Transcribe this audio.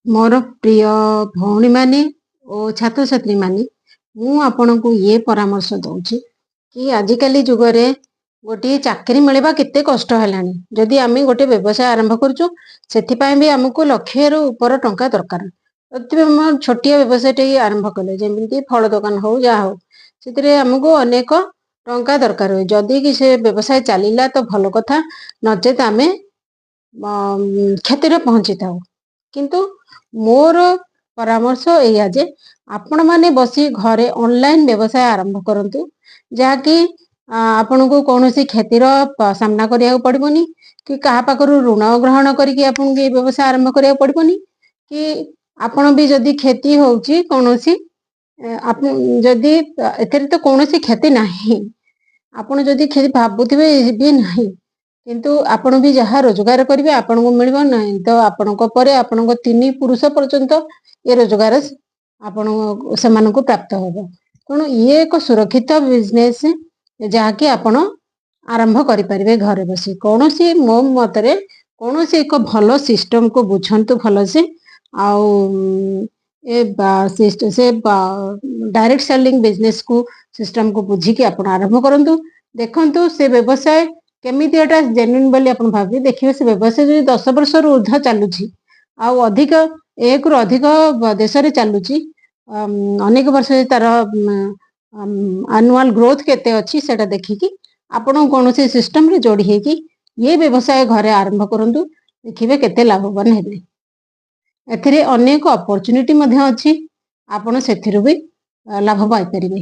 ମୋର ପ୍ରିୟ ଭଉଣୀମାନେ ଓ ଛାତ୍ରଛାତ୍ରୀମାନେ, ମୁଁ ଆପଣଙ୍କୁ ଇଏ ପରାମର୍ଶ ଦେଉଛି କି ଆଜିକାଲି ଯୁଗରେ ଗୋଟିଏ ଚାକିରି ମିଳିବା କେତେ କଷ୍ଟ ହେଲାଣି। ଯଦି ଆମେ ଗୋଟେ ବ୍ୟବସାୟ ଆରମ୍ଭ କରୁଛୁ, ସେଥିପାଇଁ ବି ଆମକୁ ଲକ୍ଷେରୁ ଉପର ଟଙ୍କା ଦରକାର। ଯଦି ଆମେ ଛୋଟିଆ ବ୍ୟବସାୟଟେ ଆରମ୍ଭ କଲେ, ଯେମିତି ଫଳ ଦୋକାନ ହଉ, ଯାହା ହଉ, ସେଥିରେ ଆମକୁ ଅନେକ ଟଙ୍କା ଦରକାର ହୁଏ। ଯଦି କି ସେ ବ୍ୟବସାୟ ଚାଲିଲା ତ ଭଲ କଥା, ନଚେତ ଆମେ କ୍ଷତିରେ ପହଞ୍ଚିଥାଉ। କିନ୍ତୁ ମୋର ପରାମର୍ଶ ଏଇଆ ଯେ ଆପଣମାନେ ବସି ଘରେ ଅନଲାଇନ୍ ବ୍ୟବସାୟ ଆରମ୍ଭ କରନ୍ତୁ, ଯାହାକି ଆପଣଙ୍କୁ କୌଣସି କ୍ଷତିର ସାମ୍ନା କରିବାକୁ ପଡ଼ିବନି କି କାହା ପାଖରୁ ଋଣ ଗ୍ରହଣ କରିକି ଆପଣଙ୍କୁ ଏ ବ୍ୟବସାୟ ଆରମ୍ଭ କରିବାକୁ ପଡ଼ିବନି କି ଆପଣ ବି ଯଦି କ୍ଷତି ହେଉଛି କୌଣସି, ଯଦି ଏଥିରେ ତ କୌଣସି କ୍ଷତି ନାହିଁ। ଆପଣ ଯଦି କ୍ଷତି ଭାବୁଥିବେ ବି ନାହିଁ, କିନ୍ତୁ ଆପଣ ବି ଯାହା ରୋଜଗାର କରିବେ ଆପଣଙ୍କୁ ମିଳିବ, ନାହିଁ ତ ଆପଣଙ୍କ ପରେ ଆପଣଙ୍କ ତିନି ପୁରୁଷ ପର୍ଯ୍ୟନ୍ତ ଏ ରୋଜଗାର ଆପଣ ସେମାନଙ୍କୁ ପ୍ରାପ୍ତ ହେବ। ତେଣୁ ଇଏ ଏକ ସୁରକ୍ଷିତ ବିଜନେସ୍, ଯାହାକି ଆପଣ ଆରମ୍ଭ କରିପାରିବେ ଘରେ ବସି। କୌଣସି ମୋ ମତରେ କୌଣସି ଏକ ଭଲ ସିଷ୍ଟମକୁ ବୁଝନ୍ତୁ ଭଲସେ ଆଉ ଏ ସେ ଡାଇରେକ୍ଟ ସେଲିଂ ବିଜନେସକୁ ସିଷ୍ଟମକୁ ବୁଝିକି ଆପଣ ଆରମ୍ଭ କରନ୍ତୁ। ଦେଖନ୍ତୁ ସେ ବ୍ୟବସାୟ କେମିତି ଏଟା ଜେନ୍ୟୁନ୍ ବୋଲି ଆପଣ ଭାବିବେ। ଦେଖିବେ, ସେ ବ୍ୟବସାୟ ଯଦି 10 ବର୍ଷରୁ ଉର୍ଦ୍ଧ୍ୱ ଚାଲୁଛି ଆଉ ଅଧିକ ଏକରୁ ଅଧିକ ଦେଶରେ ଚାଲୁଛି, ଅନେକ ବର୍ଷ ତାର ଆନୁଆଲ ଗ୍ରୋଥ କେତେ ଅଛି, ସେଇଟା ଦେଖିକି ଆପଣ କୌଣସି ସିଷ୍ଟମରେ ଯୋଡ଼ି ହେଇକି ଇଏ ବ୍ୟବସାୟ ଘରେ ଆରମ୍ଭ କରନ୍ତୁ। ଦେଖିବେ କେତେ ଲାଭବାନ ହେବେ। ଏଥିରେ ଅନେକ ଅପରଚୁନିଟି ମଧ୍ୟ ଅଛି, ଆପଣ ସେଥିରୁ ବି ଲାଭ ପାଇପାରିବେ।